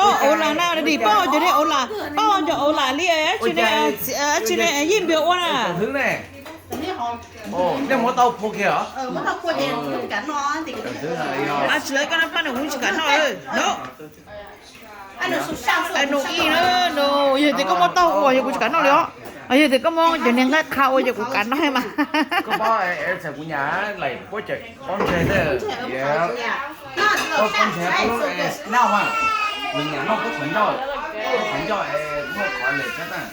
Ov lam na, poj cov niag ov lam, poj cov ov lam li, tsis ne, yeej npias ua na. Nej muab tau phua kiag os. Tsis lawv koj no paj no kuv tsis kam noj no. No ib no, yog tias koj muab tau ua yog kuv tsis kam noj li os. Yog tias koj muab cov niag nqaij qha ua yog kuv kam noj mas. Koj paub, kuv nyam laim pob ntseg, pob ntseg, nws nyam noj pob qhov ncauj, pob qhov ncauj muaj qhov lem thiab.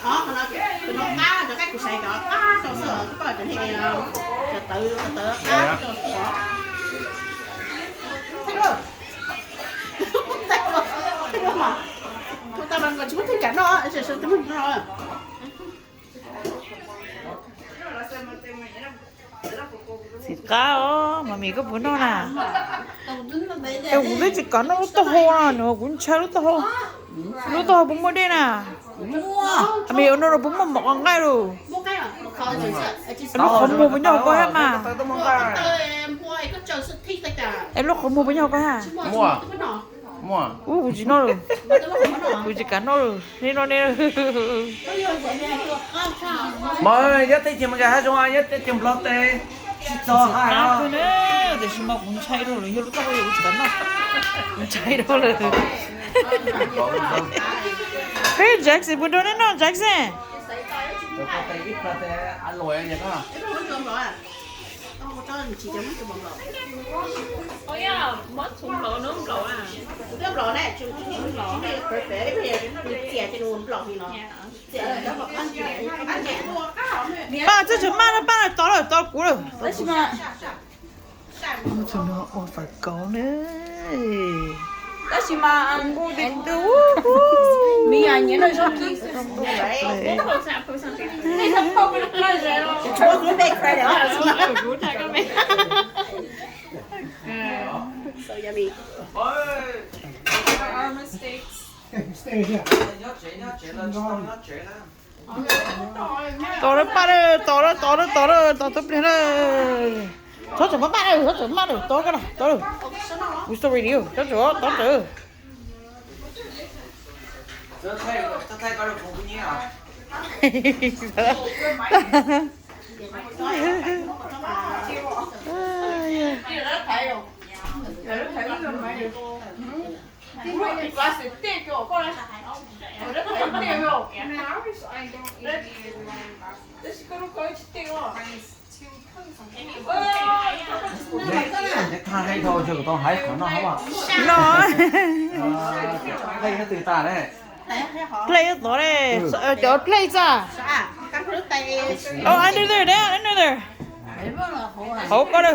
Txiv qab os, mas mis koj puas noj na? Es kuv twb tsis kam noj lub taub hau no, nws kuv ntshai lub taub hau. Lub taub hau puas muaj dej na? Mis no puas muaj mov qos nqaij lus? Lub qhov muag puas nyob hauv koj thiab mas? Es lub qhov muag puas nyob hauv koj thiab? Ub, kuv tsis noj lawm. Kuv tsis kam noj lawm, nej noj nej. Mas nyob teb chaws Amelikas hav zoov, nyob teb chaws Nplog tes tsis txog hais. Tiam sis mas kuv ntshai dhau lawm, yog lub taub hau kuv tsis kam noj. Kuv ntshai dhau lawm. Peb Jackson puas nrog nej noj Jackson? Paj, txog tseem maj no, paj, tod lawm, tod kuv lawm. Tab sis mas ua fawm kauv na. Tab sis mas nqus tes ntws. Me yav nyiav no zoo kis. Tod lawm paj lawm, tod lawm, tod lawm, tod lawm, tod tub pliag lawm. Txhob txawm maj lawm, txhob txawm maj lawm, tod koj na, tod lawm. Kuv sorry, tod txawm, tod txawm. No. Play tod ne, cov play txaj. Oh, under there, down under there. Hauv ko na.